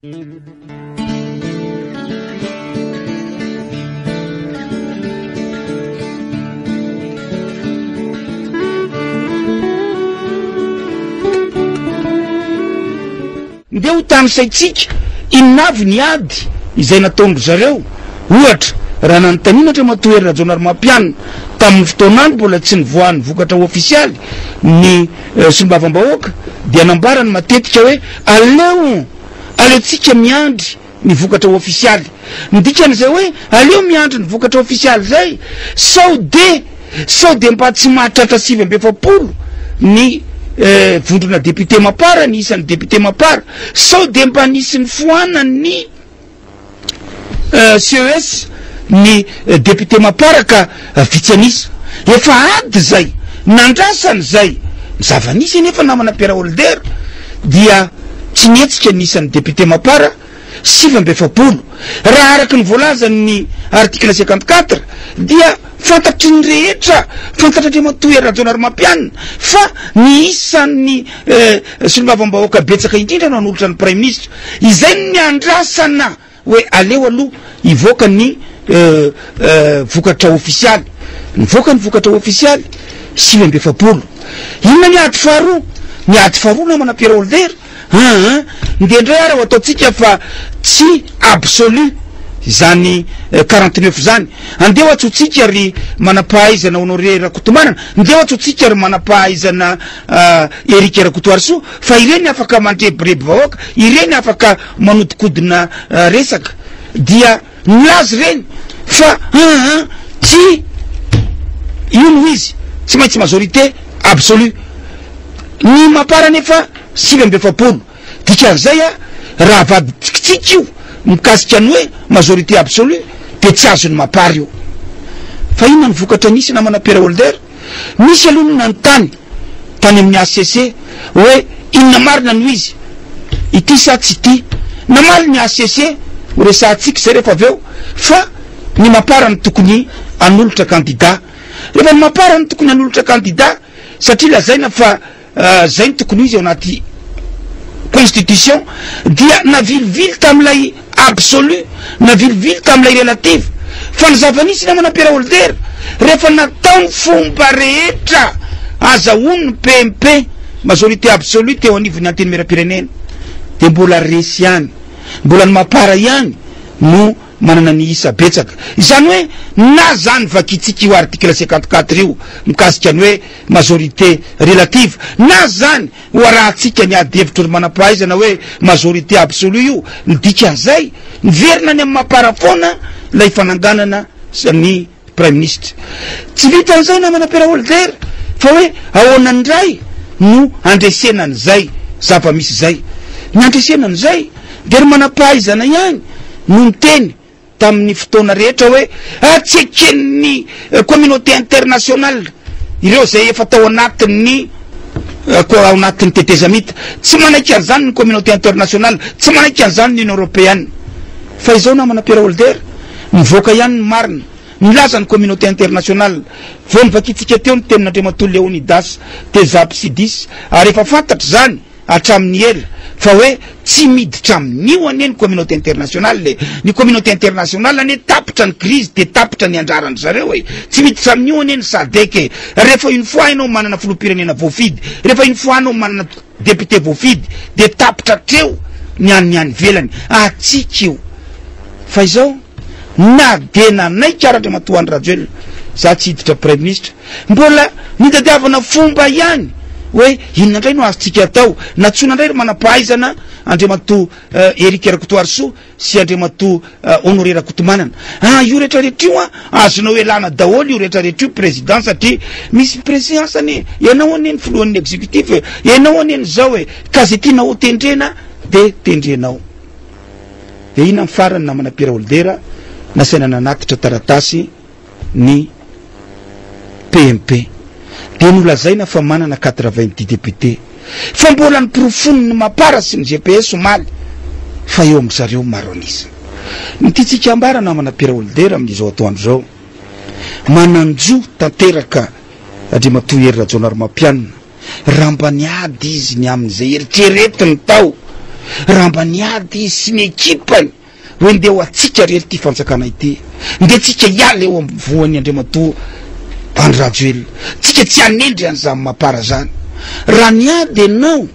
Ndeha ho tanisaintsika inona avy ny ady izay nataon-dry zareo. Ohatra, raha nanontaniana Andriamatoa Hery Rajaonarimampianina tamin'ny fotoan'andro mbola tsy nivoahan'ny vokatra ofisialy ny solombavambahoaka dia nambarany matetika hoe aleo aleontsika miandry ny vokatra ofisialy. Ny dikan'izay hoe aleo miandry ny vokatra ofisialy izay sao de sao de mba tsy mahatratra 49 ny vondrona député mapar, ny isan'ny député mapar, sao de mba nisy nifoanan'ny CES ny député mapar ka vitsy an'isa. Efa ady izay, nandrasana izay. Ny zava-nisy anefa namana Pierre Holder dia tsy nihetsika ny isan'ny député mapar 49. Raha araka ny voalazan'ny article 54 dia fantatry ny rehetra, fantatr'Andriamatoa Hery Rajaonarimampianina fa ny isan'ny solombavambahoaka betsaka indrindra no hanolotra ny Praiminisitra. Izay no niandrasana hoe aleo aloha hivoaka ny vokatra ofisialy. Nivoaka ny vokatra ofisialy, 49. Inona ny ady faharoa? Ny ady faharoa namana Pierre Holder, aa, ndeha indray ary ho ataontsika fa tsy absolu izany 49 izany. Andeha ho antsointsika ry manam-pahaizana Honoré Rakotomanana, ndeha ho antsointsika ry manam-pahaizana Eric Rakotoarisoa, fa ireny afaka mandrebireby vahoaka, ireny afaka manodikodina resaka, dia nilaza ireny fa aa tsy io no izy, tsy maintsy majorité absolue. Ny mapar anefa 49, dikan'izay a raha avadikitsika io mikasika ny hoe majorité absolue dia tsy azon'ny mapar io. Fa inona ny vokatra nisy namana Pierre Holder? Nisy aloha ny nanontany tany amin'ny HCC hoe inona marina no izy, ity sa tsy ity? Namaly ny HCC, ho resahantsika izay rehefa avy eo, fa ny Mapar no tokony hanolotra kandida. Rehefa ny Mapar no tokony hanolotra kandida, satria lazaina fa Zay no tokony ho izy ao anaty constitution dia navilivily tamin'ilay absolu, navilivily tamin'ilay relative. Fa ny zava-nisy namana Pierre Holder, rehefa natao ny fomba rehetra azahoany ny PMP, majorité absolue teo anivon'ny Antenimierampirenena, dia mbola resy ihany, mbola ny Mapar ihany no manana ny isa betsaka. Izany hoe na zany vakintsika io article 54 io mikasika ny hoe majorité relative na zany ho arahantsika ny ady hevitry ry manam-pahaizana hoe majorité absolue io, ny dikan'izay miverina any amin'ny mapar foana ilay fananganana ny praiminisitra. Tsy vitan'izay namana Pierre Holder fa hoe ahoana indray no handresena an'izay zava-misy izay. Ny handresena an'izay dia ry manam-pahaizana ihany no miteny tamin'ny fotoana rehetra hoe tsy eken'ny communauté internationale ireo izay efa tao anatin'ny ao anatin'ny tetezamita. Tsy manaiky an'izany ny communauté internationale, tsy manaiky an'izany ny Union européenne. Fa izao namana Pierre Holder, mivoaka ihany ny marina, milaza ny communauté internationale. Vao novakintsika teo ny tenin'Andriamatoa Leonidas Tezapsidis ary efa fantatra izany hatramin'ny ela fa hoe tsy miditra amin'io anie ny communauté internationale e! Ny communauté internationale anie tapitra ny crise dia tapitra ny andraran-dry zareo e! Tsy miditra amin'io anie ny sadec e! Rehefa une fois ianao manana filoham-pirenena voafidy, rehefa une fois anao manana député voafidy dia tapitra hatreo ny an'ny any ivelany. Antsika io. Fa izao, na dia nanaiky ara Andriamatoa Andry Rajoelina, za tsy hiditra praiminisitra, Mbola nitadiavana fomba ihany hoe inona indray no azontsika atao. Nantsoina indray ry manam-pahaizana Andriamatoa Eric Rakotoarisoa sy Andriamatoa Honoré Rakotomanana. Ah, io rehetrarehetra io an, azonao ialana daholo io rehetrarehetra io président satria misy préséance anie. Ianao anie ny filohan'ny exécutif e, ianao anie ny zao e, ka izay tianao ho tendrena dia tendrenao. Dia inona ny farany namana Pierre Holder nasaina nanatitra taratasy ny PMP dia nolazaina fa manana 90 députés fa mbola ny porofon'ny Mapar sy ny GPS omaly fa eo amin-dry zareo maro an'isa. Ny tiantsika ambara namana Pierre Holder amin'izao atoandro izao, manan-jo tanteraka Andriamatoa Hery Rajaonarimampianina raha mba niady izy ny amin'izay eritreretiny tao. Raha mba niady izy sy ny ekipany hoe ndeha ho antsika rery ity fanjakana ity, ndeha tsika hiala eo ampovoan'i Andriamatoa Andry Rajoelina, tsika tsy hanendry an'izany Mapar zany. Raha niady ianao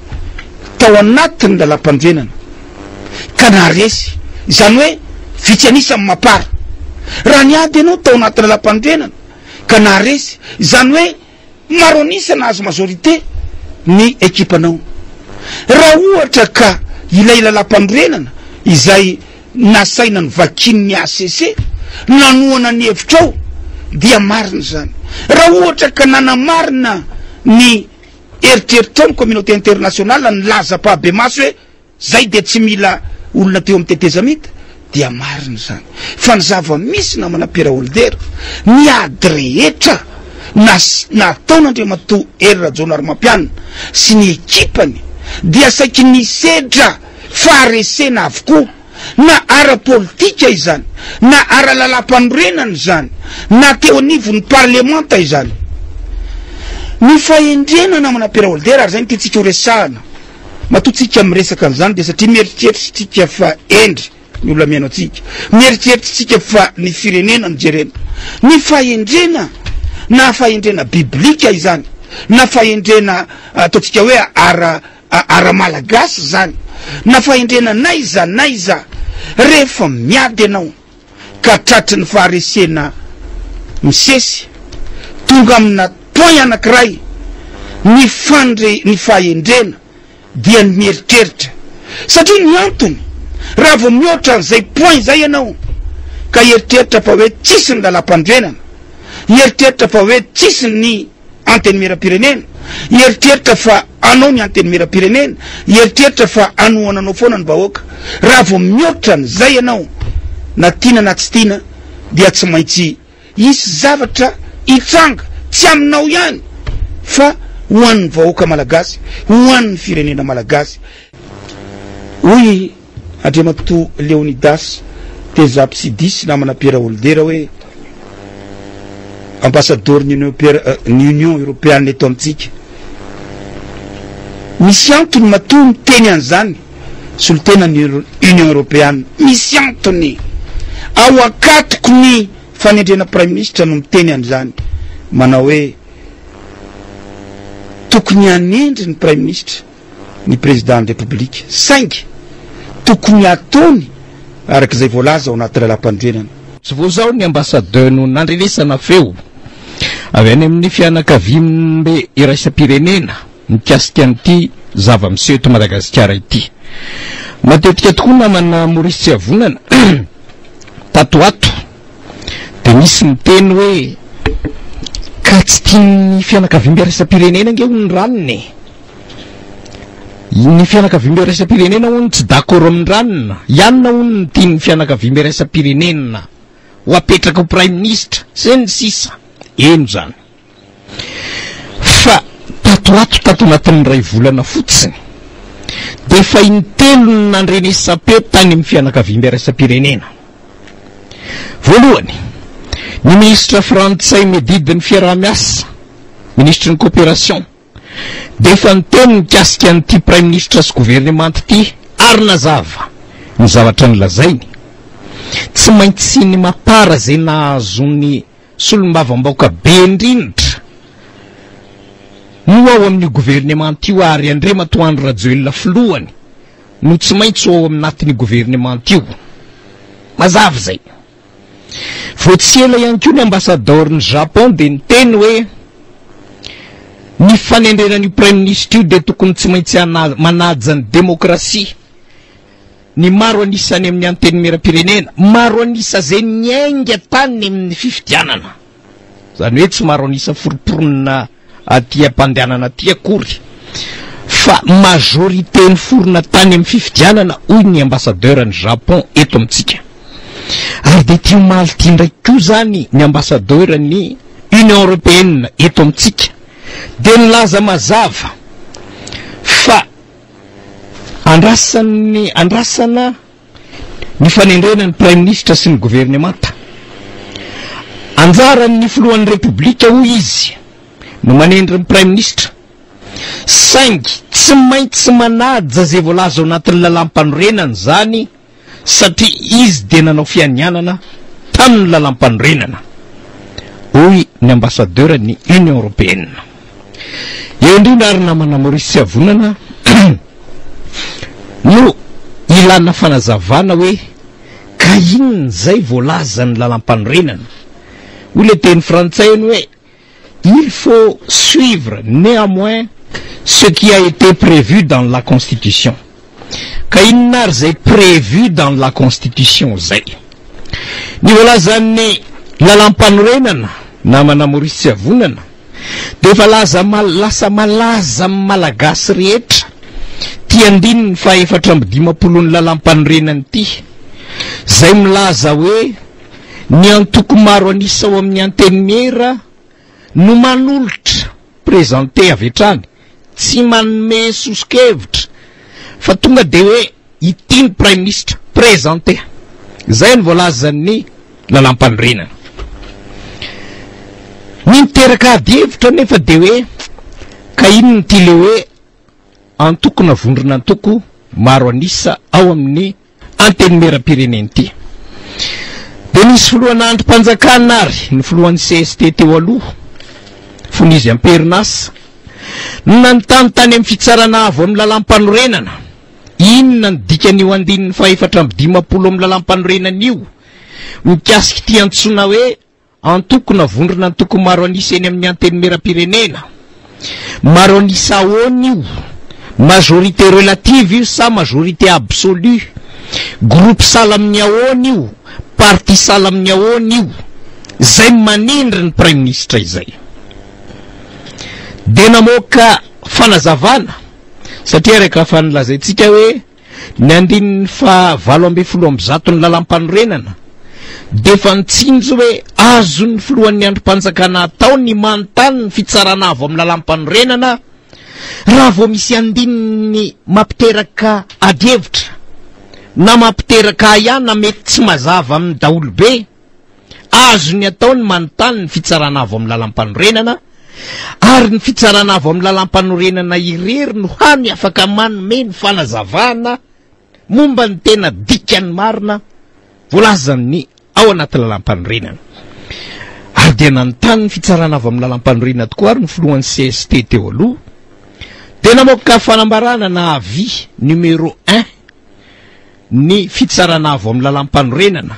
tao anatin'ny lalam-pandrenana ka naharesy, izany hoe vitsy an'isa ny Mapar. Raha niady ianao tao anatin'ny lalam-pandrenana ka naharesy, izany hoe Maro an'isa nahazo majorité ny ekipanao. Raha ohatra ka ilay lalàmpanorenana izay nasaina novakian'ny HCC nanohana ny hevitrao dia marina izany. Raha ohatra ka nanamarina ny eritreritrao ny communauté internationale nilaza ampahabemaso hoe Zay dia tsy mila olona teo amin'ny tetezamita dia marina izany. Fa ny zava-misy namana Pierre Holder, ny ady rehetra nataon'Andriamatoa Hery Rajaonarimampianina sy ny ekipany dia saiky nisedra faharesena avokoa, na ara-politika izany, na ara-lalàmpanorenana izany, na teo anivon'ny parlemanta izany. Ny fahendrena namana Pierre Holder, ary izay no tiantsika horesahana, Matoa tsika miresaka an'izany dia satria mieritreritra tsika fa hendry ny olona mihaino antsika. Mieritreritra tsika fa ny firenena no jerena. Ny fahendrena na fahendrena biblika izany na fahendrena ataontsika hoe ara ara-malagasy izany na fahendrena n'aiza n'aiza rehefa miady ianao ka tratry ny faharesena misesy, tonga amina point anankiray ny fandre ny fahendrena dia ny mieritreritra satria ny antony raha vao mihoatra an'izay point izay ianao ka hieritreritra fa hoe tsisy ny lalam-panorenana, hieritreritra fa hoe tsisy ny Antenimierampirenena, hieritreritra fa anao ny Antenimierampirenena, hieritreritra fa hanohana anao foana ny vahoaka. Raha vao mihoatra an'izay ianao, na tiana na tsy tiana, dia tsy maintsy hisy zavatra hitranga, tsy aminao ihany fa ho an'ny vahoaka malagasy, ho an'ny firenena malagasy. Hoy Andriamatoa Leonidas Tezapsidis, namana Pierre Holder hoe, Ambasadaoron'ny ny Union Europeana eto amintsika. Misy antony matoa miteny an'izany solontenan'ny Union Europeana. Misy antony. Ao ankatoky ny fanendrena Praiminisitra no miteny an'izany. Manao hoe tokony hanendry ny Praiminisitra. ny Président ny République saingy tokony hataony araka izay voalaza ao anaty lalàmpanorenana. Tsy vao izao ny ambassadeur no nandrenesana feo avy any amin'ny fianakaviambe iraisam-pirenena mikasika an'ity zava-miseho eto Madagasikara ity. Matetika tokoa namana Maurice Tsiavonana tato ho ato dia misy miteny hoe ka tsy tian'ny fianakaviambe iraisam-pirenena ange hono ny ranona e! Ny fianakaviambe iraisam-pirenena hono tsy d'accord amin'ny ranona. Ianona hono no tian'ny fianakaviambe iraisam-pirenena ho apetraka ho praiminisitra, sy ny sisa. Eny izany. Fa tato ho ato, tato anatin'ny iray volana fotsiny, dia efa intelo no nandrenesam-peo tany amin'ny fianakaviambe iraisam-pirenena. Voalohany, ny minisitra frantsay miadidy ny fiaraha-miasa, minisitry ny coopération, dia efa niteny mikasika an'ity praiminisitra sy governemanta ity ary nazava ny zavatra nolazainy. Tsy maintsy ny mapar izay nahazo ny solombavambaoka be indrindra no ao amin'io governemanta io ary Andriamatoa Andry Rajoelina filohany no tsy maintsy ho ao aminatin'io governemanta io. Mazava izay. Vao tsy ela ihany koa ny ambasadaoron'i Japon dia niteny hoe ny fanendrena an'io praiminisitra io dia tokony tsy maintsy manaja ny demokrasia, ny maro an'isa any amin'ny antenimierampirenena, maro an'isa izay niainga tany amin'ny fifidianana. Izany hoe tsy maro an'isa foromporonina aty am-pandehanana aty akory fa majorité niforona tany amin'ny fifidianana hoy ny ambassadeur ny Japon eto amintsika. Ary dia ity omaly ity indray koa izany ny ambassadeur ny Union Européenne eto amintsika dia nilaza mazava fa andrasan'ny andrasana ny fanendrena ny Praiminisitra sy ny governemanta. Anjaran'ny filohan'ny Repoblika, hoy izy, no manendry ny Praiminisitra. Saingy tsy maintsy manaja izay voalaza ao anatin'ny lalàmpanorenana izany satria izy dia nanao fianianana tamin'ny lalàmpanorenana, hoy ny ambassadeur ny Union Européenne. Eo indrindra ary namana Maurice Tsiavonana no ilana fanazavana hoe ka inona izay voalazan'ny lalàmpanorenana? Hoy ilay teny frantsay eny hoe Il faut suivre néanmoins ce qui a été prévu dans la constitution. Ka inona ary izay prévu dans la constitution izay? Ny voalazan'ny lalampanorenana, namana Maurice Tsiavonana, dia efa laza lasa malaza amin'ny Malagasy rehetra ity andininy faha 54n'ny lalampanorenana ity, izay milaza hoe, Ny antoko maro an'isa ao amin'ny Antenimiera no manolotra, présenter, avy hatrany, tsy manome soso-kevitra fa tonga dia hoe ity ny Praiminisitra, présenter. Izay no voalazan'ny lalàmpanorenana. Ny miteraka adihevitra anefa dia hoe ka inona ity le hoe antoko na vondron'antoko maro an'isa ao amin'ny Antenimierampirenena ity. Dia nisy filohana andrim-panjakana ary ny filohan'ny cst teo aloha, fony izy am-perinasa, no nanontany tany amin'ny Fitsarana Avo amin'ny Lalàmpanorenana, inona no dikan'io andininy faha-54 amin'ny Lalàmpanorenana io mikasika ity antsoina hoe Antoko na vondrona antoko maro an'isa eny amin'ny Antenimierampirenena. Maro an'isa ahoana io? Majorité relative io sa majorité absolue? Groupe sahala amin'ny ahoana io? Parti sahala amin'ny ahoana io? Izay manendry ny Praiminisitra izay. Dia namoaka fanazavana, satria araka fa nolazaintsika hoe, Ny andininy faha 118 ny lalàmpanorenana dia efa nitsinjo hoe azon'ny filohan'ny andrim-panjakana atao ny manontany ny fitsarana avo amin'ny lalàmpanorenana raha vao misy andininy mampiteraka adihevitra na mampiteraka ahiahy na mety tsy mazava amin'ny daholobe. Azony atao ny manontany ny Fitsarana Avo amin'ny Lalàmpanorenana, ary ny Fitsarana Avo amin'ny Lalàmpanorenana irery no hany afaka manome ny fanazavana momba ny tena dikany marina voalazan'ny ao anaty Lalàmpanorenana. Ary dia nanontany ny Fitsarana Avo amin'ny Lalàmpanorenana tokoa ary ny filohan'ny cst teo aloha, dia namoaka fanambarana na avis numéro un ny Fitsarana Avo amin'ny Lalàmpanorenana,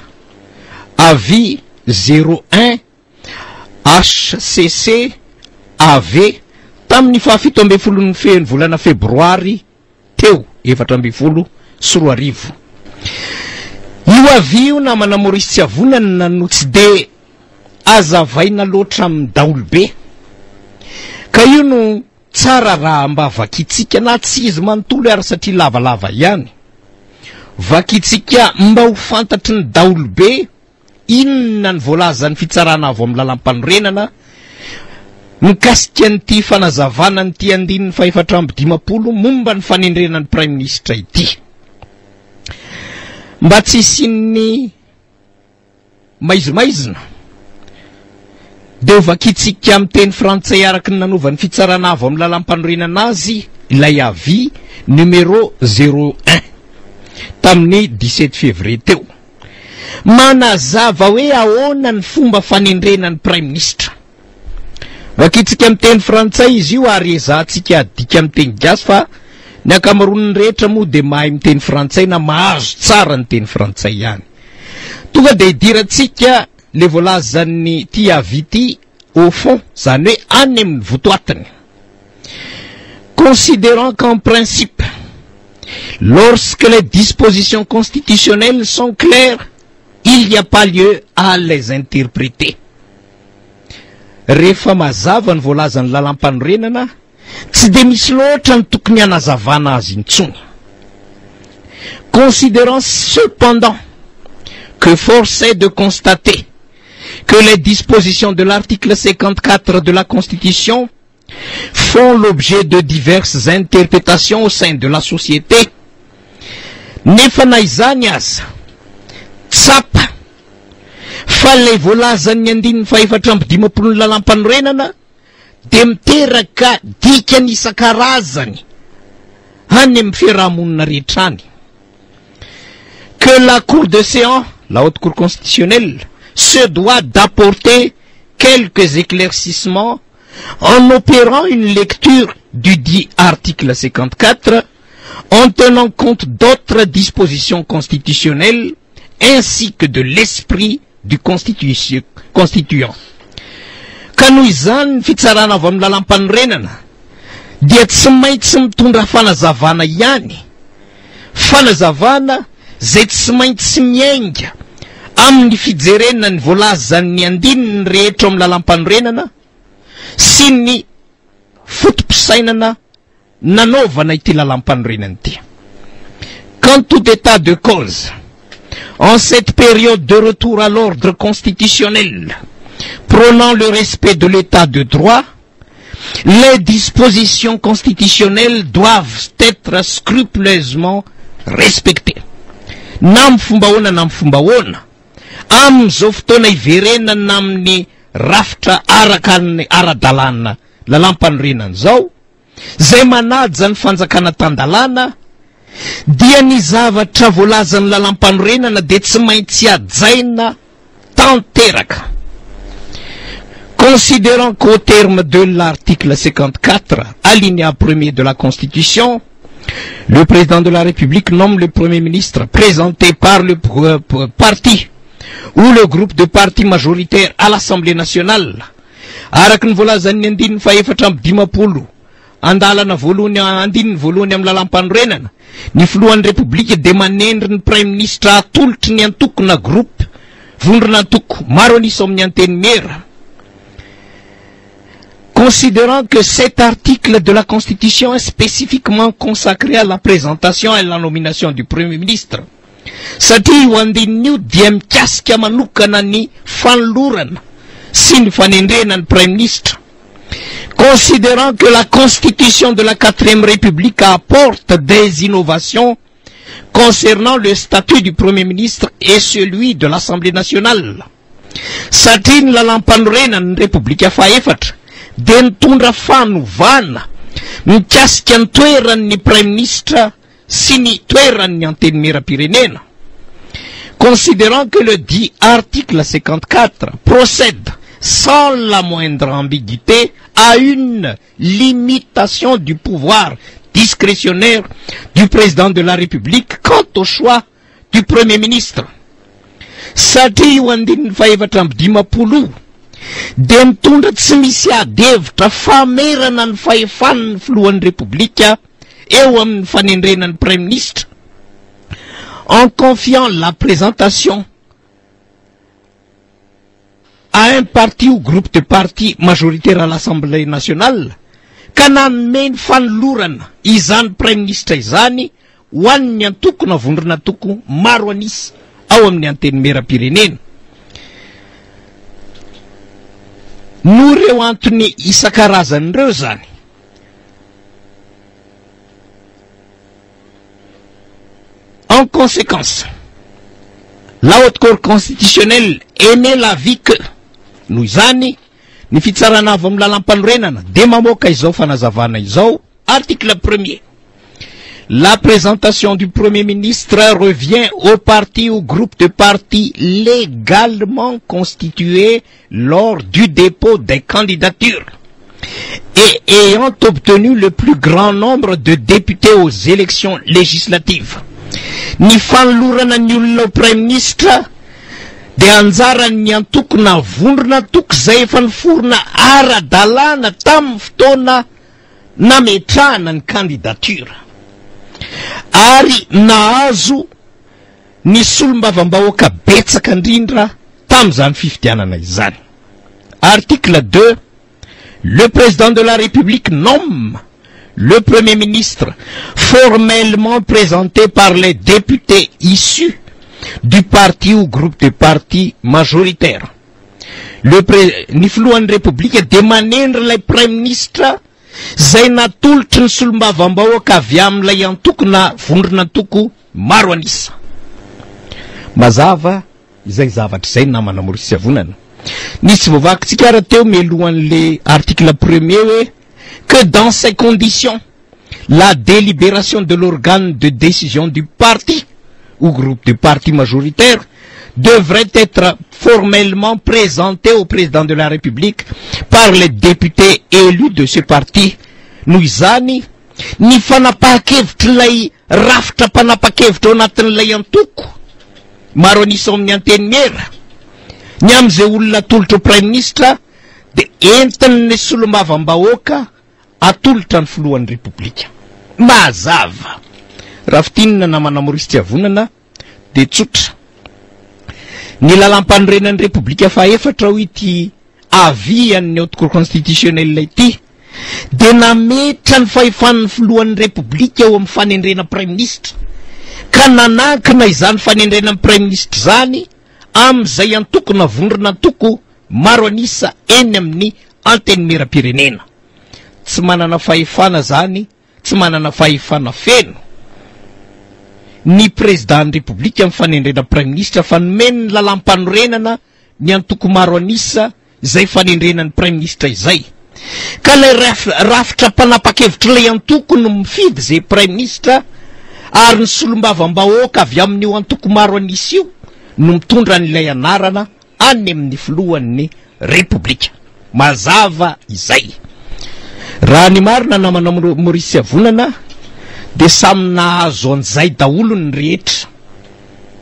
Avis zéro un HCC AV, tamin'ny fahafito ambin'ny folon'ny fehiny volana febroary teo 2014. Io avis io namana Maurice Tsiavonana no tsy dia azavaina loatra amin'ny daholobe ka io no Tsara raha mba vakintsika na tsy izy manontolo ary satria lavalava ihany. Vakintsika mba ho fantatry ny daholobe inona ny voalazan'ny Fitsarana Avo amin'ny Lalàmpanorenana mikasika an'ity fanazavana an'ity andininy faha-54 momba ny fanendrena ny Praiminisitra ity. Mba tsy hisian'ny Maizimaizina, dia ho vakintsika amin'ny teny frantsay araka ny nanaovan'ny Fitsarana Avo amin'ny Lalàmpanorenana azy ilay avis numéro zéro un tamin'ny dix-sept février teo. Manazava hoe ahoana ny fomba fanendrena ny Praiminisitra. Vakintsika amin'ny teny frantsay izy io ary ezahantsika adika amin'ny teny gasy fa ny ankamaroan'ny rehetra moa dia mahay miteny frantsay na mahazo tsara ny teny frantsay ihany. Tonga dia idirantsika le voalazan'ny ity avis ity au fond, izany hoe any amin'ny votoatiny. Considérant qu'en principe, lorsque les dispositions constitutionnelles sont claires, il n'y a pas lieu à les interpréter. Rehefa mazava ny voalazan'ny lalàmpanorenana, tsy dia misy loatra ny tokony hanazavana azy intsony. Considérant cependant que force est de constater que les dispositions de l'article 54 de la Constitution font l'objet de diverses interprétations au sein de la société, nefa na izany aza, tsapa fa ilay voalazan'ny andininy fahefatra amby dimampolon'ny lalàmpanorenana, dia miteraka dikany isan-karazany any amin'ny fiarahamonina rehetra any. Que la Cour de séance, la Haute Cour constitutionnelle, se doit d'apporter quelques éclaircissements en opérant une lecture du dit article 54 en tenant compte d'autres dispositions constitutionnelles ainsi que de l'esprit du constituant. Ka noho izany ny fitsarana avy amin'ny lalàmpanorenana dia tsy maintsy mitondra fanazavana ihany, fanazavana izay tsy maintsy miainga amin'ny fijerena ny voalazan'ny andininy rehetra ao amin'ny lalàmpanorenana sy ny foto-pisainana nanaovana ity lalàmpanorenana ity. Qu'en tout état de cause, en cette période de retour à l'ordre constitutionnel, prônant le respect de l'état de droit, les dispositions constitutionnelles doivent être scrupuleusement respectées. Na amin'ny fomba ahoana na amin'ny fomba ahoana, amin'izao fotoana iverenana amin'ny rafitra araka ny ara-dalàna lalàmpanorenana izao, izay manaja ny fanjakana tan-dalàna, dia ny zavatra voalazan'ny lalàmpanorenana dia tsy maintsy hajaina tanteraka. Considérant qu'au terme de l'article 54, alinéa premier de la Constitution, le président de la République nomme le Premier ministre présenté par le parti ou le groupe de partis majoritaire à l'Assemblée nationale, Araka ny voalazan'ny andininy faha-54 andalana voalohany andininy voalohany amin'ny lalàmpanorenana, ny filohan'ny Repoblika dia manendry ny Praiminisitra atolotry ny antoko na groupe, vondron'antoko, maro an'isa ao amin'ny Antenimiera. Considérant que cet article de la Constitution est spécifiquement consacré à la présentation et la nomination du Premier ministre, Satria io andininy io dia mikasika manokana ny fanolorana sy ny fanendrena ny Praiminisitra. Considérant que la Constitution de la Quatrième République apporte des innovations concernant le statut du Premier ministre et celui de l'Assemblée nationale. Satria ny lalàmpanorenana ny Repoblika fahefatra dia nitondra fanovana mikasika ny toeran'ny Praiminisitra sy ny toeran'ny Antenimierampirenena, considérant que le dit article 54 procède sans la moindre ambiguïté à une limitation du pouvoir discrétionnaire du président de la République quant au choix du Premier ministre. Satria io andininy fahefatra amby dimampolo io dia mitondra tsy misy ady hevitra famerana ny fahefan'ny filohan'ny Repoblika eo amin'ny fanendrena ny Praiminisitra en confiant la présentation à un parti ou groupe de partis majoritaire à l'Assemblée nationale ka nanome ny fanolorana izany Praiminisitra izany ho an'ny antoko na vondron'antoko maro an'isa ao amin'ny Antenimierampirenena. Noho ireo antony isan-karazany ireo izany, En conséquence, la Haute Cour constitutionnelle émet l'avis que, noho izany, ny Fitsarana Avo amin'ny Lalàmpanorenana dia mamoaka izao fanazavana izao, Article premier, La présentation du Premier ministre revient au parti ou groupe de partis légalement constitué lors du dépôt des candidatures et ayant obtenu le plus grand nombre de députés aux élections législatives. Ny fanolorana ny olona ho Praiminisitra dia anjaran'ny antoko na vondron'antoko izay efa niforona ara-dalàna tamin'ny fotoana nametrahana ny candidature ary nahazo ny solombavambahoaka betsaka indrindra tamin'izany fifidianana izany. Article 2, Le Président de la République nomme le Premier ministre formellement présenté par les députés issus du parti ou groupe de partis majoritaire. Le pré, ny filohan'ny Repoblika dia manendry ilay Praiminisitra izay natolotry ny solombavambahoaka avy amin'ilay antoko na vondron'antoko maro an'isa. Mazava izay zavatra izay namana Maurice Avonana. Nisy tsy voavakintsika ara teo mialohan'le article premier hoe que dans ces conditions la délibération de l'organe de décision du parti ou groupe de parti majoritaire devrait être formellement présentée au président de la République par les députés élus de ce parti. Noho izany, ny fanapahan-kevitr'ilay rafitra mpanapa-kevitra ao anatin'ilay antoko maro an'isa ao amin'ny Antenimiera, ny amin'izay olona atolotra ho Praiminisitra dia entin'ny solombavambahoaka atolotra ny filohan'ny Repoblika. Mazava! Raha fintinina namana Maurice Tsiavonana dia tsotra. Ny lalàmpanorenan'ny Repoblika fahaefatra hoy ity avis an'ny Haute Cour Constitutionnelle ity dia nametra ny fahefan'ny filohan'ny Repoblika eo amin'ny fanendrena Praiminisitra ka nanankina izany fanendrena ny Praiminisitra izany amin'izay antoko na vondron'antoko maro an'isa eny amin'ny Antenimierampirenena. Tsy manana fahefana izany, tsy manana fahefana feno ny Prezidan'ny Repoblika amin'ny fanendrena Praiminisitra fa nomen'ny lalàmpanorenana ny antoko maro an'isa izay fanendrena ny Praiminisitra izay. Ka ilay rafitra mpanapa-kevitr'ilay antoko no mifidy izay Praiminisitra ary ny solombavambahoaka avy amin'io antoko maro an'isa io no mitondra an'ilay anarana any amin'ny filohan'ny Repoblika. Mazava izay. Raha ny marina namana Maurice Avonana dia samy nahazo an'izay daholo ny rehetra.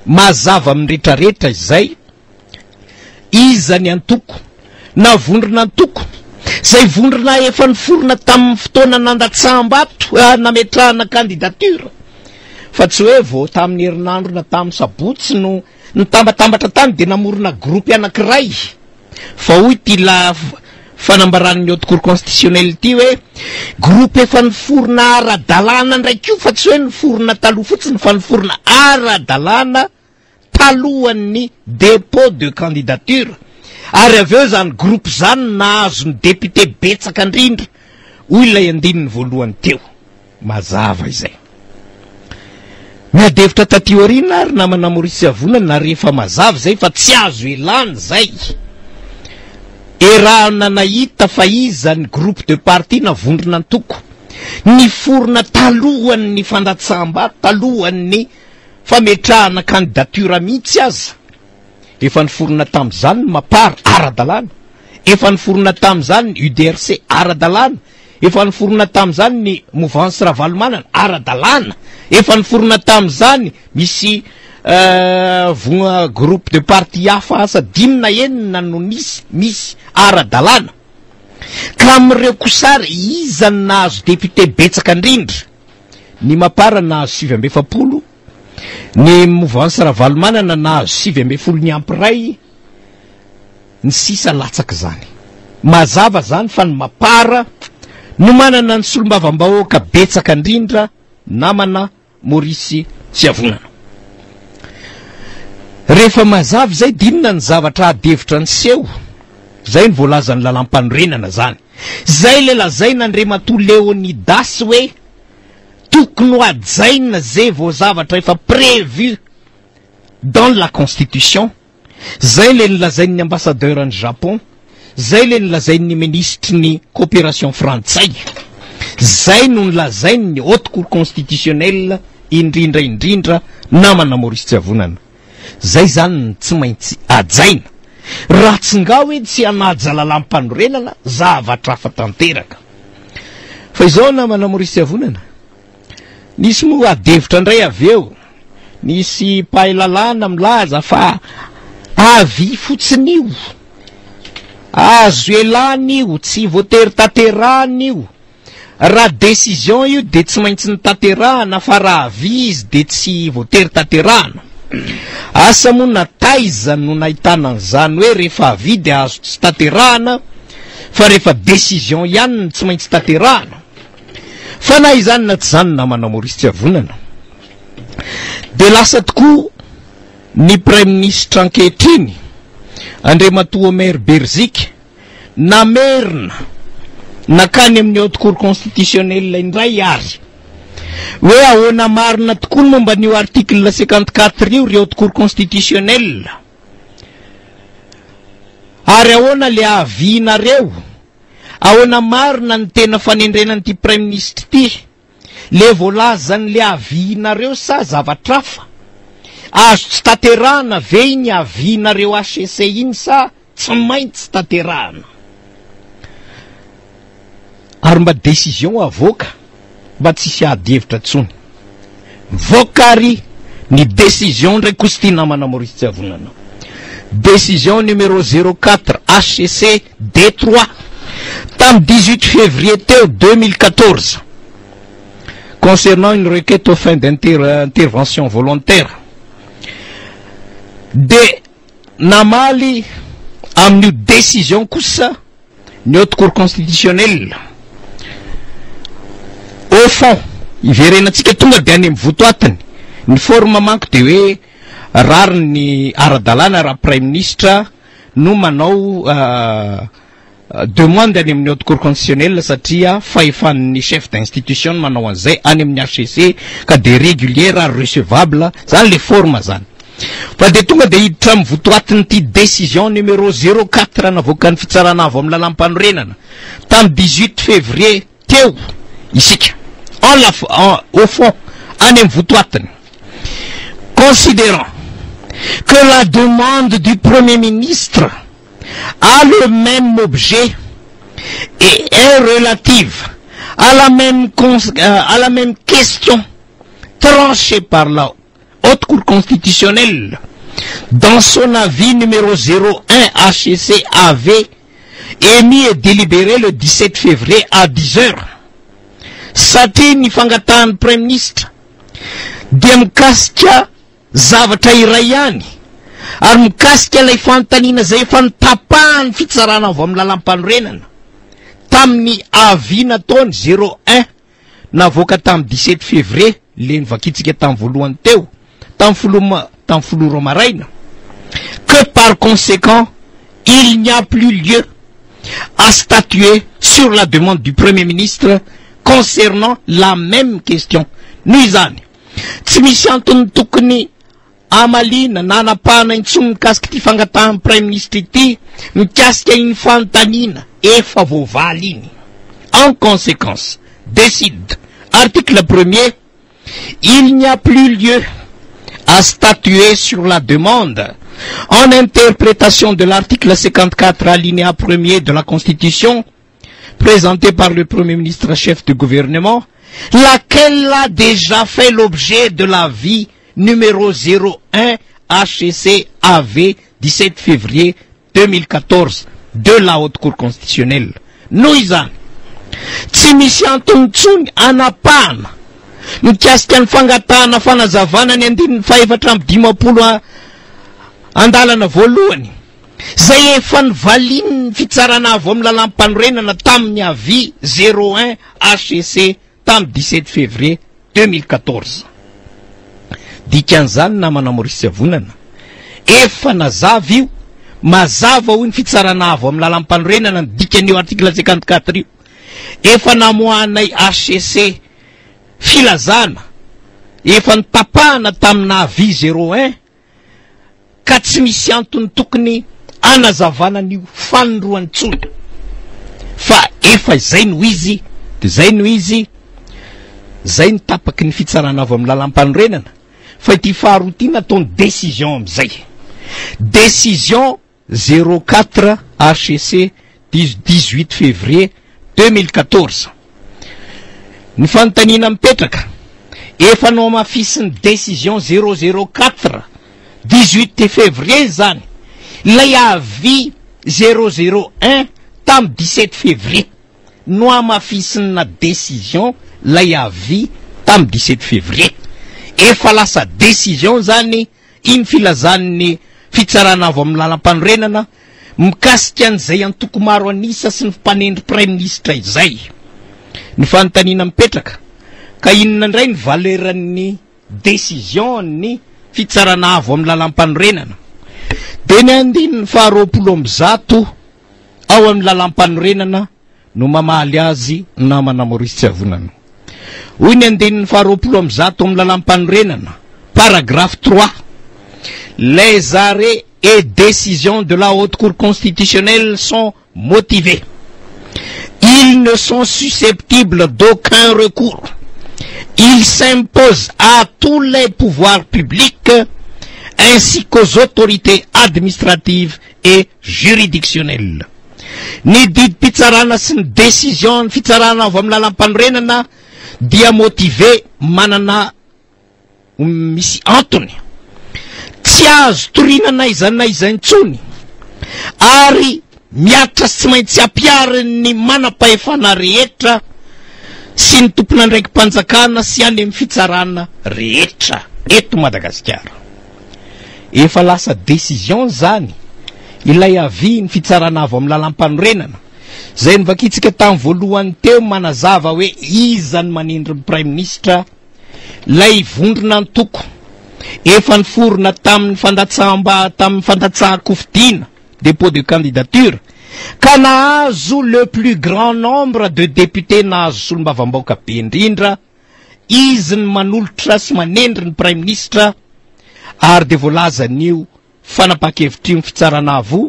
Mazava amin'ny rehetrarehetra izay. Iza ny antoko na vondron'antoko izay vondrona efa niforona tamin'ny fotoana nandatsaham-bato nametrahana candidature fa tsy hoe vao tamin'ny herinandro na tamin'ny sabotsy no Nitambatambatra tany dia namorona groupe anankiray fa hoy ity la fanambaran'ny haute cour constitutionnelle ity hoe groupe efa niforona ara-dalàna indray koa fa tsy hoe niforona taloha fotsiny fa niforona ara-dalàna talohan'ny dépôt de candidature ary avy eo izany groupe izany nahazo ny député betsaka indrindra hoy ilay andininy voalohany teo. Mazava izay. Miady hevitra taty aoriana ary namana Maurice Avonana ary efa mazava izay fa tsy azo elana izay. Erahana nahita fa iza ny groupe de parti na vondron'antoko niforona talohan'ny fandatsaham-bato, talohan'ny fametrahana candidature mihitsy aza. Efa niforona tamin'izany ny Mapar, ara-dalàna. Efa niforona tamin'izany ny UDRC, ara-dalàna. Efa niforona tamin'izany ny Mouvance Ravalomanana, ara-dalàna. Efa niforona tamin'izany misy voa groupe de parti hafa asa dimy na enina no nisy, misy, ara-dalàna. Ka amin'ireo kosa ary, iza no nahazo député betsaka indrindra? Ny Mapar nahazo 49, ny Mouvance Ravalomanana nahazo 19 niampy iray, ny sisa latsaka izany. Mazava izany fa ny Mapar no manana ny solombavambahoaka betsaka indrindra namana Maurice Tsiavonana. Rehefa mazava izay dia inona ny zavatra ady hevitra niseho? Izay no voalazan'ny lalàmpanorenana izany. Izay ilay lazain'Andriamatoa Léonidas hoe tokony ho hajaina izay vao zavatra efa prévu dans la constitution. Zay le nolazain'ny ambassadeur any Japon, zay le nolazain'ny minisitry ny coopération frantsay, zay no nolazain'ny haute cour constitutionnelle indrindra indrindra namana Maurice Tsiavonana. Zay zany no tsy maintsy hajaina. Raha tsy nga hoe tsy hanaja lalàm-panorenana, zavatra hafa tanteraka. Fa izao namana Maurice Tsiavonana, Nisy moa ady hevitra indray avy eo. Nisy mpahay lalàna milaza fa avis fotsiny io. Azo ialana io, tsy voatery tanterahana io. Raha décision io dia tsy maintsy notanterahana fa raha avis izy dia tsy voatery tanterahana. Asa moa na taiza no nahitana an'izany hoe rehefa avis dia azo tsy tanterahana fa rehefa décision ihany no tsy maintsy tanterahana. Fa na izany na tsy izany namana Maurice Tsiavonana dia lasa tokoa ny praiminisitra ankehitriny Andriamatoa Omer Beriziky namerina nakany amin'ny haute cour constitutionnelle indray ary hoe ahoana marina tokoa ny momba an'io article 54 io ry haute cour constitutionnelle. Ary ahoana le avis-nareo? Ahoana marina ny tena fanendrena an'ity praiminisitra ity? Le voalazan'le avis-nareo sa zavatra hafa? Azo tsy tanterahana ve iny avis-nareo HCC iny sa tsy maintsy tanterahana? Ary mba décision avoaka mba tsisy ady hevitra tsony. Mivoaka ary ny décision ndray kosa ity namana Maurice Tsiavonana. Décision numéro 04 HCC D3 tamin'ny 18 février teo 2014 concernant une requête aux fins d'intervention volontaire dia namaly amin'io décision kosa ny Haute Cour constitutionnelle. Au fond, iverenantsika tonga dia any amin'ny votoatiny. Ny forme manko dia hoe rariny ara-dalàna raha Praiminisitra no manao demande any amin'ny Haute Cour constitutionnelle satria fahefan'ny chef d'institution ny manao an'izay any amin'ny HCC ka dia régulière ary recevable, zany le forme zany. Fa dia tonga dia hiditra amin'ny votoatin'ity décision numéro 04 navoakan'ny Fitsarana Avo amin'ny Lalàmpanorenana tamin'ny 18 février teo isika. En la, en, au fond, any amin'ny votoatiny. Considérant que la demande du Premier ministre a le même objet et est relative à la même, à la même question tranchée par la Haute Cour constitutionnelle, dans son avis numéro 01 HCC AV, émis et délibéré le 17 février à 10 heures, satria ny fangatahan'ny Praiminisitra dia mikasika zavatra iray ihany ary mikasika ilay fanontaniana izay efa notapahan'ny fitsarana avy amin'ny lalàmpanorenana tamin'ny avis nataony 01 navoaka tamin'ny 17 février le novakintsika tamin'ny voalohany teo tamin'ny folo tamin'ny folo ora maraina que par conséquent il n'y a plus lieu à statuer sur la demande du Premier ministre concernant la même question. Noho izany, tsy misy antony tokony hamaliana na hanapahana intsony mikasika ity fangatahan'ny Praiminisitra ity mikasika iny fanontaniana efa voavaly iny. En conséquence, décide, article premier, il n'y a plus lieu à statuer sur la demande en interprétation de l'article 54 alinéa 1er de la Constitution présentée par le Premier ministre chef du gouvernement, laquelle a déjà fait l'objet de l'avis numéro 01 HCC AV 17 février 2014 de la Haute Cour constitutionnelle. Noho izany, tsy misy antony intsony hanapahana mikasika ny fangatahana fanazavana ny andininy fahefatra amby dimampolo andalana voalohany izay efa novalian'ny Fitsarana Avo amin'ny Lalàmpanorenana tamin'ny avis 01 HCC tamin'ny 17 février 2014. Dikan'izany namana Maurice Avonana, efa nazava io, mazava hoy ny Fitsarana Avo amin'ny Lalàmpanorenana ny dikan'io article 54 io. Efa namoahanay HCC filazana, efa notapahana tamina avis 01 ka tsy misy antony tokony hanazavana an'io fanindroany intsony fa efa izay no izy dia izay no izy, izay no tapaky ny fitsarana avy amin'ny lalàmpanorenana fa ity faharoa ity nataony décision amin'izay, décision 04 HCC 18 février 2014. Ny fanontaniana mipetraka, efa nohamafisin'ny décision 004 18 février izany ilay avis 001 tamin'ny 17 février. Nohamafisina décision ilay avis tamin'ny 17 février. Efa lasa décision izany Iny filazan'ny Fitsarana Avo amin'ny Lalampanorenana mikasika an'izay antoko maro an'isa sy ny mpanendry praiminisitra izay. Ny fanontaniana mipetraka, ka inona indray ny valeur-n'ny décision-n'ny Fitsarana Avo amin'ny Lalampanorenana? Dia ny andininy faha 120 ao amin'ny Lalampanorenana no mamaly azy namana Maurice Tsiavonana. Hoy ny andininy faha 120 amin'ny lalàmpanorenana, paragraphe trois, Les arrêts. et décisions de la Haute Cour constitutionnelle sont motivés. Ils ne sont susceptibles d'aucun recours. Ils s'imposent à tous les pouvoirs publics ainsi qu'aux autorités administratives et juridictionnelles. Ny didim-pitsarana sy ny décision ny fitsarana avy amin'ny lalam-panorenana dia motivé manana misy antony. Tsy azo toriana n'aiza n'aiza intsony ary mihatra sy tsy maintsy ampiharin'ny manam-pahefana rehetra sy ny tompon'andraiki-panjakana sy any amin'ny fitsarana rehetra eto Madagasikara. Efa lasa décision izany ilay avis ny fitsarana avo amin'ny lalam-panorenana izay novakintsika tamin'ny voalohany teo manazava hoe iza no manendry ny praiminisitra Ilay vondron'antoko efa niforona tamin'ny fandatsaham-ba tamin'ny fandatsahan-kofidina, dépôt de candidature, ka nahazo le plus grand nombre de députés nahazo solombavambaoka be indrindra, izy ny manolotra sy manendry ny praiminisitra ary dia voalazan'io fanapahan-kevitra io ny fitsarana avo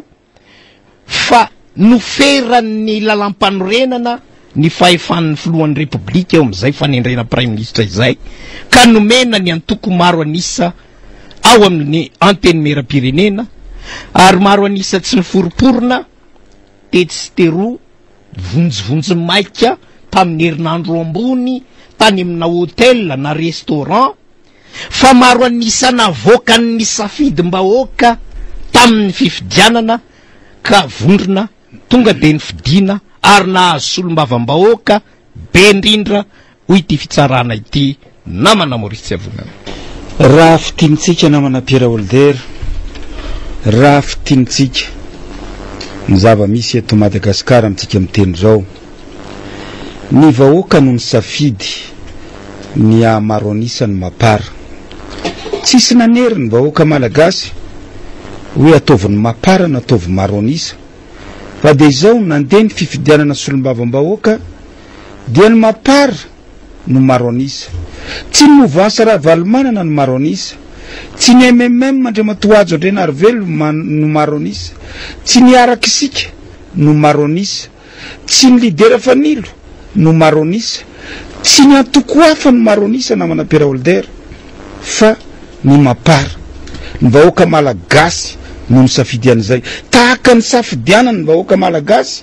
fa noferan'ny lalampanorenana ny fahefan'ny filohan'ny Repoblika eo amin'izay fanendrena praiminisitra izay ka nomena ny antoko maro an'isa ao amin'ny Antenimierampirenena ary maro an'isa tsy niforomporona tetsy sy teroa vonjivonjy maika tamin'ny herinandro ambony tany amina hotel na restaurant fa maro an'isa navoakan'ny safidim-bahoaka tamin'ny fifidianana ka vondrona tonga dia nifidina ary nahazo solombavambahoaka be indrindra hoy ity fitsarana ity namana Maurice Tsiavonana. Raha fintinitsika namana Pierre Holder, raha fintinitsika ny zava-misy eto Madagasikara amintsika miteny izao, Ny vahoaka no nisafidy ny hahamaro an'isa ny Mapar. Tsisy nanery ny vahoaka malagasy hoe ataovy ny Mapar na ataovy maro an'isa. Fa dia izao, nandeha ny fifidianana solombavambahoaka dia ny Mapar no maro an'isa. Tsy ny Mouvance Ravalomanana no maro an'isa. Tsy ny mmm Andriamatoa Hajo Andrianarivelo no maro an'isa. Tsy ny Araka Isika no maro an'isa. Tsy ny lidera Fanilo no maro an'isa, tsy ny antoko hafa no maro an'isa namana Pierre Holder fa ny Mapar. Ny vahoaka malagasy no nisafidy an'izay. Tahaka ny safidianan'ny vahoaka malagasy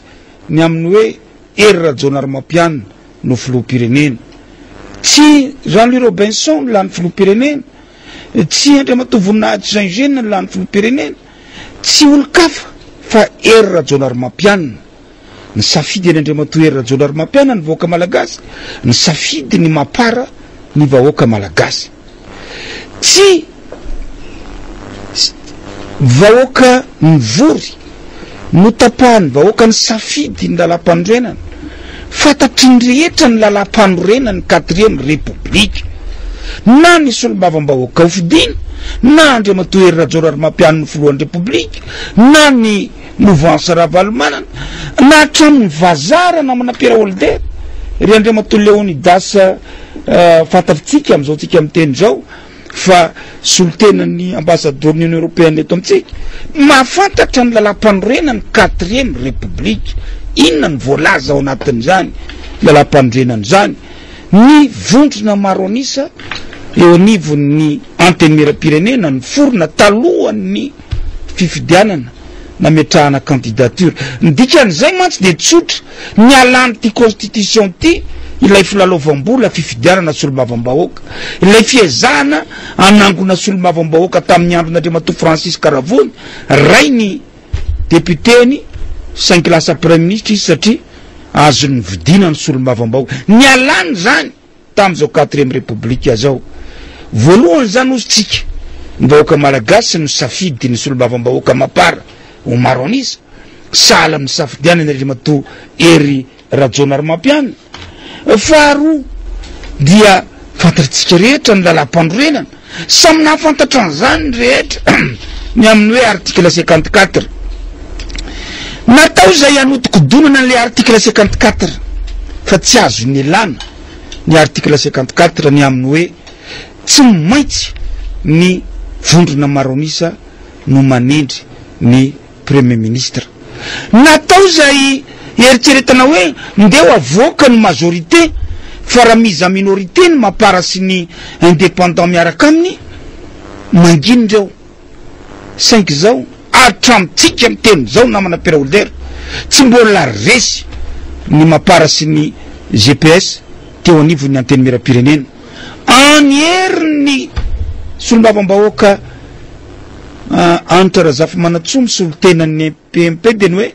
ny amin'ny hoe Hery Rajaonarimampianina no filoham-pirenena. Tsy Jean Louis Robinson no lany filoham-pirenena, tsy Andriamatoa Voninahitsy Jean Eugène no lany filoham-pirenena. Tsy olon-kafa fa Hery Rajaonarimampianina. Nisafidy an'i Andriamatoa Hery Rajaonarimampianina ny vahoaka malagasy, nisafidy ny Mapar ny vahoaka malagasy. Tsy vahoaka nivory, notapahan'ny vahoaka nisafidy ny lalampanorenana. Fantatry ny rehetra ny lalampanorenan'ny quatrième république. Na ny solombavambahoaka hofidiana, na Andriamatoa Hery Rajaonarimampianina ho filohan'ny Repoblika, na ny Mouvance Ravalomanana, na hatramin'ny vazaha ranamana Pierre Holder, ry Andriamatoa Léonidas fantatritsika amin'izao tsika miteny izao fa solontenan'ny ambasadaoron'ny Union Européenne eto amintsika, mahafantatra ny lalampanorenan'ny quatrième République. Inona no voalaza ao anatin'izany lalampanorenana izany? Ny vondrona maro an'isa eo anivon'ny Antenimierampirenena niforona talohan'ny fifidianana nametrahana candidature. Ny dikan'izay mantsy dia tsotra, nialan'ity constitution ity ilay filalaovam-bola fifidianana solombavambahoaka, ilay fiezahana hanangona solombavambahoaka tamin'ny andron'Andriamatoa Francis Karavony, rainy Député-ny saingy lasa Praiminisitra izy satria azony nividiana ny solombavambahoaka. Nialany izany tamin'izao quatrième république izao. Voalohany izany hozy tsika, ny vahoaka malagasy no safidy ny solombavambahoaka mapar ho maro an'isa, sahala amin'ny safidianany Andriamatoa Hery Rajaonarimampianina. Faharoa dia fantatsika rehetra ny lalàmpanorenana, samy nahafantatra an'izany ny rehetra ny amin'ny hoe article 54. Natao izay hanodikodonana an'ilay article 54 fa tsy azo nilana ny article 54 ny amin'ny hoe tsy maintsy ny vondrona maro an'isa. no manendry ny Premier Ministre. Natao izay eritreretana hoe ndeha ho avoaka ny majorité fa raha mise en minorité ny mapar sy ny indépendant miaraka aminy, mangina ireo. Saingy izao, hatramintsika miteny izao namana Pierre Holder, tsy mbola resy ny mapar sy ny gps teo anivon'ny Antenimierampirenena. Any herin'ny solombavambahoaka Hanitra Razafimanantsoa misolo tena ny PMP dia ny hoe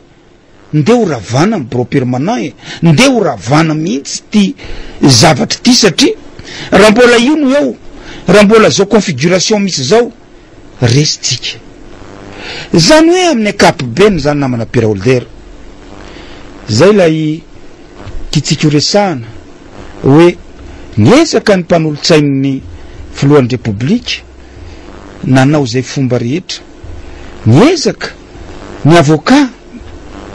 ndeha ho ravana ny bureau permanent e, ndeha ho ravana mihitsy ity zavatra ity satria raha mbola io no eo, raha mbola zao configuration misy zao, resy tsika. Zany hoe amin'ny ankapobeny zany namana Pierre Holder, zay ilay tiantsika ho resahana hoe niezaka ny mpanolotsain'ny filohan'ny Repoblika nanao izay fomba rehetra, niezaka ny avocat,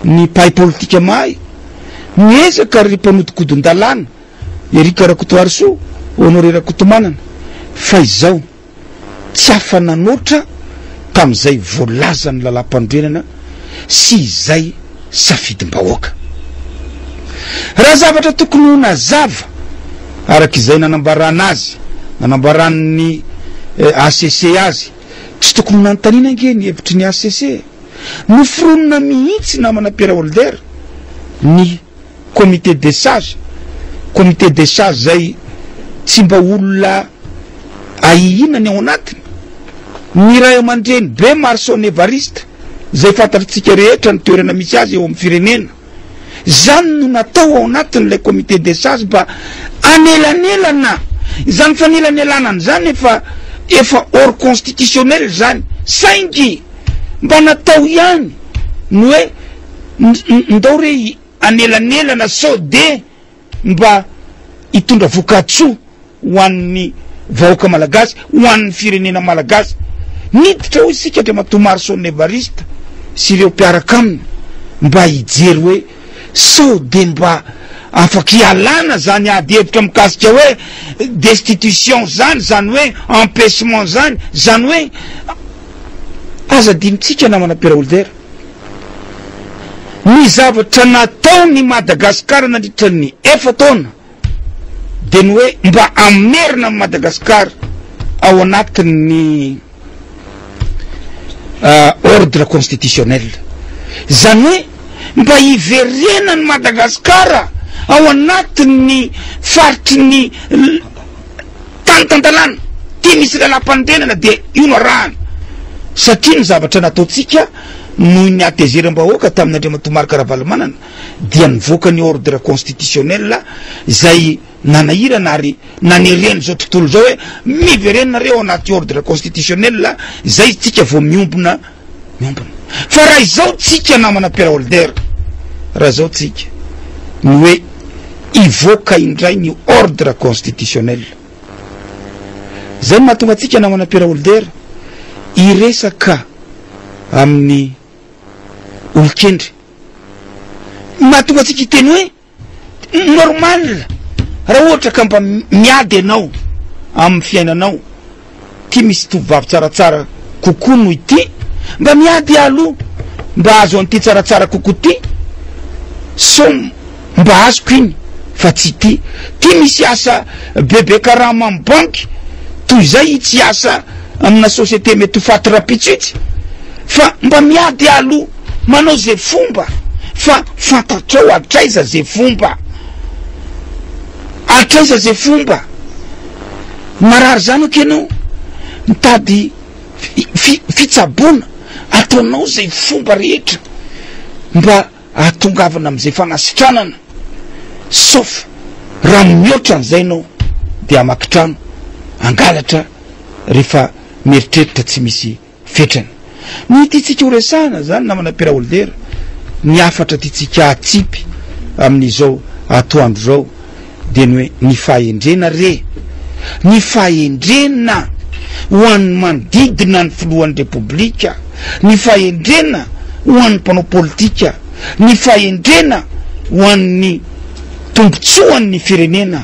ny mpahay politika mahay, niezaka ry mpanodikodin-dalàna, Eric Rakotoarisoa, Honoré Rakotomanana, fa izao tsy afa-nanoatra tamin'izay voalazan'ny lalàmpanorenana sy izay safidim-bahoaka. Raha zavatra tokony ho nazava araka izay nanambarana azy, nanambaran'ny HCC azy, tsy tokony ho nanontaniana ange ny hevitry ny HCC e! Noforonina mihitsy namana Pierre Holder ny comité des sages, comité des sages izay tsy mba olona ahiahiana ny ao anatiny, ny ray aman-dreny be Marson Evariste izay fantatritsika rehetra ny toerana misy azy eo amin'ny firenena. Izany no natao ao anatin'ilay comité des sages mba hanelanelana. Izany fanelanelanana izany efa efa hors constitutionnel izany, saingy mba natao ihany ny hoe ndao re hanelanelana sao dia mba hitondra vokatsoa ho an'ny vahoaka malagasy, ho an'ny firenena malagasy. Niditra hoy isika Andriamatoa Marson Evariste sy ireo mpiaraka aminy mba hijery hoe sao dia mba afaka hialana zany ady hevitra mikasika hoe destitution zany, zany hoe empêchement zany, zany hoe aza adinontsika namana Pierre Holder. Ny zavatra nataon' i Madagasikara nandritra ny efa-taona dia ny hoe mba hamerina an'i Madagasikara ao anatin'ny ordre constitutionnel. Izany hoe mba hiverenan'i Madagasikara ao anatin'ny faritry ny tany tan-dalàna, ity misy lalàmpanorenana dia io no arahana. Satria ny zavatra nataontsika noho ny hatezeram-bahoaka tamin'Andriamatoa Marc Ravalomanana dia nivoaka ny ordre constitutionnel izay nanahirana ary naneren'izao tontolo izao hoe miverena nareo ao anaty ordre constitutionnel izay tsika vao miombona miombona. Fa raha izao tsika namana Pierre Holder, raha izao tsika ny hoe hivoaka indray ny ordre constitutionnel. Izay no mahatonga antsika namana Pierre Holder hiresaka amin'ny olon-kendry. Mahatonga antsika hiteny hoe Normal raha ohatra ka mba miady ianao amin'ny fiainanao, ty misy tovovavy tsaratsara kokoa noho ity, mba miady aloha mba ahazo an'ity tsaratsara kokoa ty, sao mba azoko iny fa tsy ity, ty misy asa bebe karama amin'ny banky toy izay itsy hiasa amina société mety ho faty rapitso itsy, fa mba miady aloha. Manao ze fomba fa fantatrao hatraiza ze fomba hatraiza ze fomba marary zany ok enao mitady fitsaboana ataonao zay fomba rehetra mba ahatongavana am'izay fanasitranana sauf raha mihoatra an'izay enao de hamaky trano hangalatra rehefa mieritreritra tsy misy fetrany. Ny tiantsika ho resahana izany namana Pierre Holder, ny hafatra tiantsika hatsipy amin'izao atoandro izao dia ny hoe ny fahendrena re, ny fahendrena ho an'ny manodidina ny filohan'ny Repoblika, ny fahendrena ho an'ny mpanao politika, ny fahendrena ho an'ny tombotsoan'ny firenena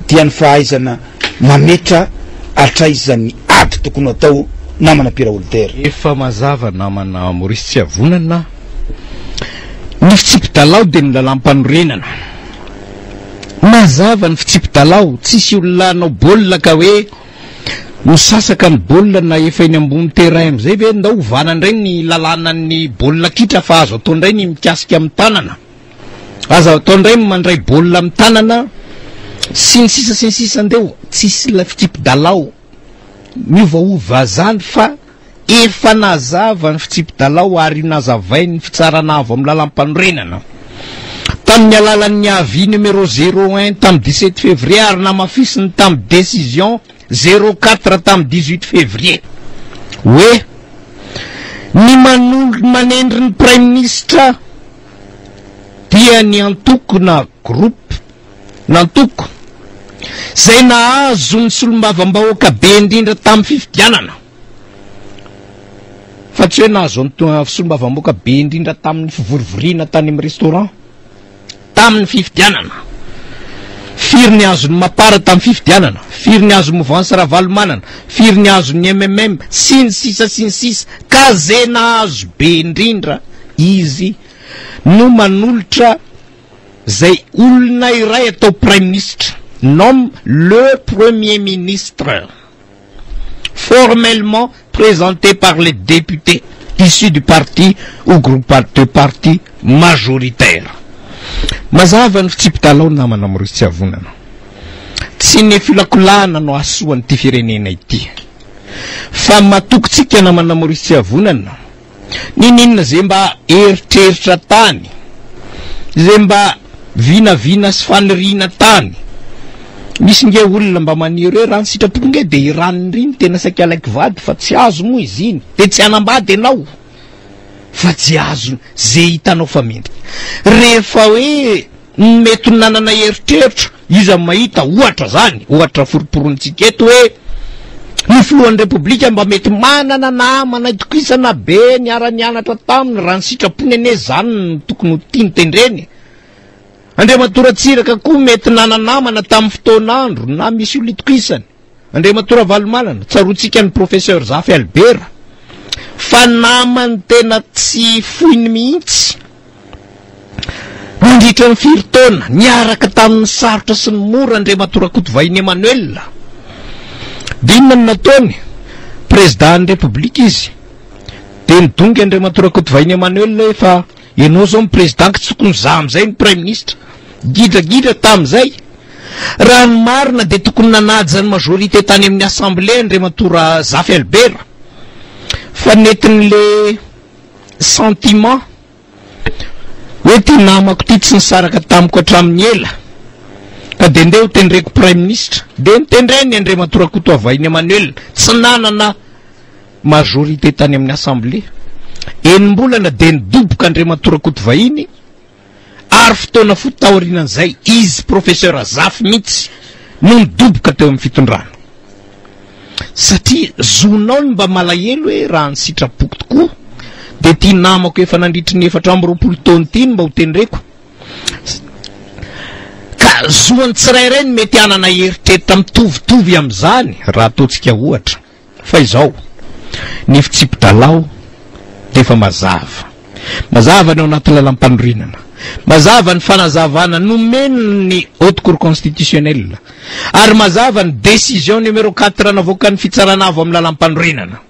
dia ny fahaizana mametra hatraiza ny ady tokony ho atao. namana Pierre Holder. Efa mazava namana Maurice Tsiavonana, ny fitsipi-dalao dia ny lalàmpanorenana. Mazava ny fitsipi-dalao, tsisy olona hanao baolina ka hoe misasaka ny baolina na efa eny ambony terrain amin'izay ve ndao ovana indray ny lalànan'ny baolina kitra fa azo atao indray ny mikasika amin'ny tanana. Aza atao indray ny mandray baolina amin'ny tanana sy ny sisa sy ny sisa ndeo tsisy ilay fitsipi-dalao miovaova zany fa efa nazava ny fitsipi-dalao ary nazavain'ny fitsarana avo amin'ny lalam-panorenana tamin'ny alalan'ny avis numéro 01 tamin'ny 17 février ary namafisiny tamin'ny décision 04 tamin'ny 18 février hoe ny manolo manendry ny praiminisitra dia ny antoko na groupe na antoko izay nahazo ny solombavambahoaka be indrindra tamin'ny fifidianana fa tsy hoe nahazo solombavambahoaka be indrindra tamin'ny fivorivoriana tany amin'ny restaurant tamin'ny fifidianana. Firy ny azon'ny Mapar tamin'ny fifidianana, firy ny azon'ny Mouvance Ravalomanana, firy ny azon'ny MMM, sy ny sisa sy ny sisa Ka ze nahazo be indrindra izy no manolotra zay olona iray atao Praiminisitra, nomme le Premier Ministre. Formellement présenté par les députés issus du parti ou groupe de parti majoritaire. Mazava ny fitsipi-dalao namana Maurice Tsiavonana. Tsy ny filakolahana no hahasoa an'ity firenena ity. Fa matoky tsika namana Maurice Tsiavonana. Niniana ze mba eritreritra tany, ze mba vinavina sy faniriana tany. Misy nge olona mba maniry hoe raha ny sitrapoko nge de i ranona ry no tena saika alaiko vady fa tsy azo moa izy iny, de tsy hanambady enao fa tsy azo ze hitanao fa mendrika. Rehefa hoe ny mety ho nanana eritreritra, iza no mahita, ohatra zany, ohatra foromporontsika eto hoe ny filohan'ny repoblika mba mety manana namana itokisana be niara-nianatra taminy, raha ny sitrapony anie zany no tokony ho tiany tendreny. Andriamatoa Ratsiraka koa mety nana-namana tamin'ny fotoan'andro na misy olona itokisany. Andriamatoa Ravalomanana, tsaroantsika ny Professeur Zafy Albert fa namany tena tsy foiny mihitsy. Nandritra ny firy taona, niaraka tamin'ny sarotra sy ny mora Andriamatoa Rakotovahiny Emmanuel. Dia inona no nataony? Prezidàn'ny Repoblika izy. Dia nidongy Andriamatoa Rakotovahiny Emmanuel hoe fa ianao izao ny prezidà ka tsy tokony za amin'izay no praiminisitra. Gidragidra tamin'izay. Raha ny marina dia tokony nanaja ny majorité tany amin'ny assemblée Andriamatoa Zafy Albert. Fa nentin'le sentiment Hoe ty namako ty tsy nisaraka tamiko hatramin'ny ela ka dia ndeha ho tendreko praiminisitra. Dia notendreny Andriamatoa Rakotoavahiny Emmanuel, tsy nanana majorité tany amin'ny assemblée. Enim-bolana dia nidoboka Andriamatoa Rakotovahiny ary fotoana fohy taorianan'izay izy Professeur Zafy mihitsy no nidoboka teo amin'ny fitondrana. Satria zonao ny mba malahelo hoe raha ny sitrapoko tokoa dia ity namako efa nandritry ny 24 taona ity no mba ho tendreko. Ka zoan'ny tsirairay ny mety hanana eritreritra mitovitovy amin'izany raha ataontsika ohatra. Fa izao, ny fitsipi-dalao dia efa mazava. Mazava ny ao anaty lalampanorenana. Mazava ny fanazavana nomen'ny Haute Cour Constitutionnelle. Ary mazava ny décision numéro 4 navoakan'ny Fitsarana Avo amin'ny lalampanorenana.